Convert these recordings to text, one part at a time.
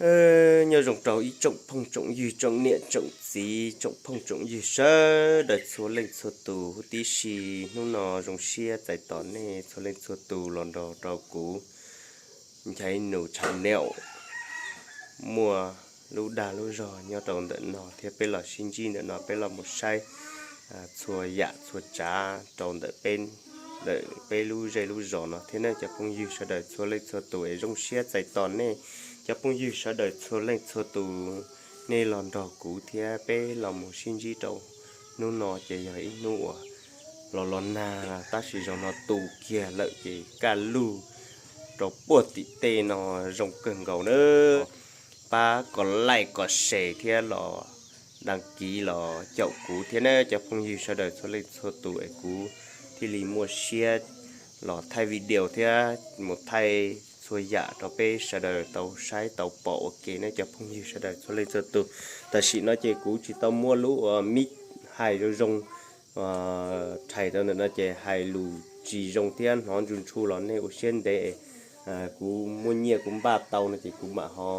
Nyob zoo rau ib tsoom phooj tsoom ywg, tsoom niam tsoom txiv, tsoom phooj tsoom ywg sawv daws txhua leej txhua tus huv tib si. Hnub no zoo siab txais tos nej txhua leej txhua tus los nrog rau kuv Nchaiv Nus channel muaj lub dag lub zog nyob rau ntawm no thiab peb los sib ntsib ntawm no, peb los mus saib txhua yam txhua tsav rau ntawm peb, ntawm peb lub zej lub zos no thiab ne cov phooj ywg sawv daws txhua leej txhua tus es zoo siab txais tos nej cov phooj ywg sawv daws txhua leej txhua tus, nej los nrog kuv thiab peb los mus sib ntsib rau hnub no ces yog ib hnub uas los los nag tab sis zaum no tu kiag lawm ces kaj lug rau puag tim tej no zoo kawg nkaus na. Pab kom like kom share thiab los đăng ký los caum kuv thiab ne cov phooj ywg sawv daws txhua leej txhua tus es kuv thiaj li muaj siab los thaij video thiab mus thaij txhua yam rau peb sawv daws tau saib tau pom ua ke ne cov phooj ywg sawv daws txhua leej txhua tus. Tam sim no ces kuv tsis tau muaj lub ua mic hais zoo zoo, rhais rau ntawm no ces hais lus tsis zoo thiab hnov ntsu ntshu los nej ua siab ntev. Kuv muaj nyiaj kuv npaj tau no ces kuv mam ho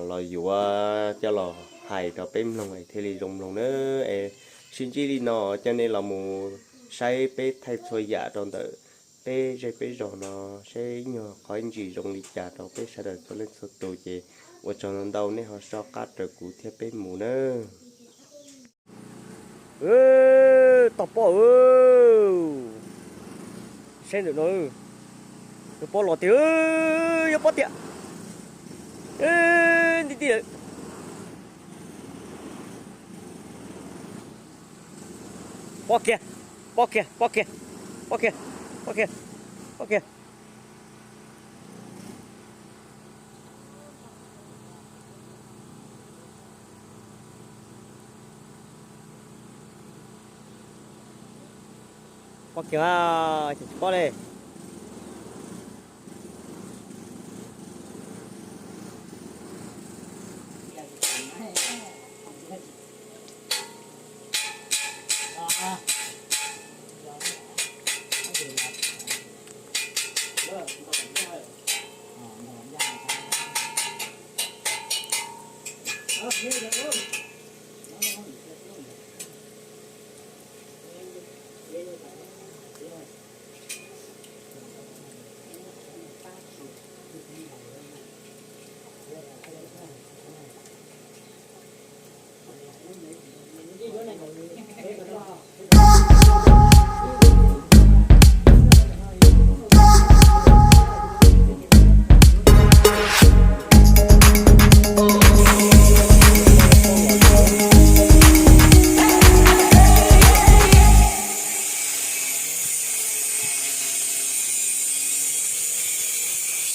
los yuav coj los hais rau peb mloog es thiaj li zoo mloog na. Es sib ntsib li no, coj nej los mus saib peb thaij txhua yam rau ntawm peb zej peb zos no, saib ib nyuag qhov ib ntsis zoo li cas rau peb sawv daws txhua leej txhua tus ces ua tsaug ntau ntau, nej ho soj qab raws kuv thiab peb mus nawb. Tog pob, saib ntawm no, yog pob los tiag, yog pob tiag, nti ti lawm. Pob kiag, pob kiag, pob kiag, pob kiag, pob kiag, pob kiag. Pob kiag, ces tsis pob li.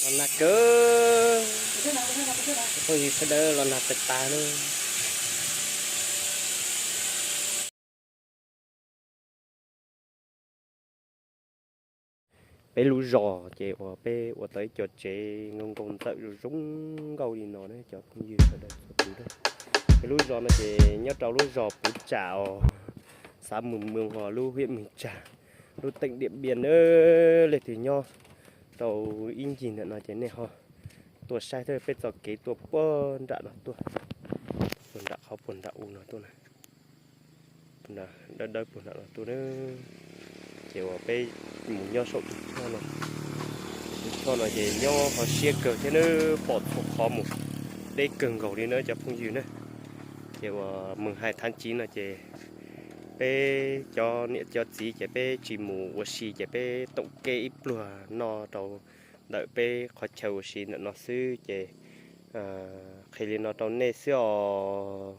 Los nag kawg, phooj ywg sawv daws, los nag tas tas li. Peb lub zos ces uas peb ua tau ib co tsev nkauj nkauj ntxawm zoo zoo nkauj li no ne cov phooj ywg sawv daws txhua tus. Peb lub zos no ces nyob rau lub zos Puv Tsam os, xã Mường Mường, lub huyện Mường Chà, lub tỉnh Điện Biên na. Leej twg nyob rau ib ncig ntawm no ces nej ho tuaj saib thiab, peb txoj kev tuaj puag nram no tuaj, puag nram qhov puag nram u no tuaj na, dawb dawb puag nram no tuaj na. Ces uas peb mus nyob saum tus choj no, tus choj no ces nyob ho siab kawg thiab na, pom txhua qhov mus deb kawg nkaus li na cov phooj ywg na. Ces uas mus hais thav nciv no ces peb cov niam cov txiv ces peb tsis mus ua si ces peb toom keb ib pluag noj rau ntawm peb qhov chaw ua si ntawm no xwb ces qhia li no rau nej xwb os.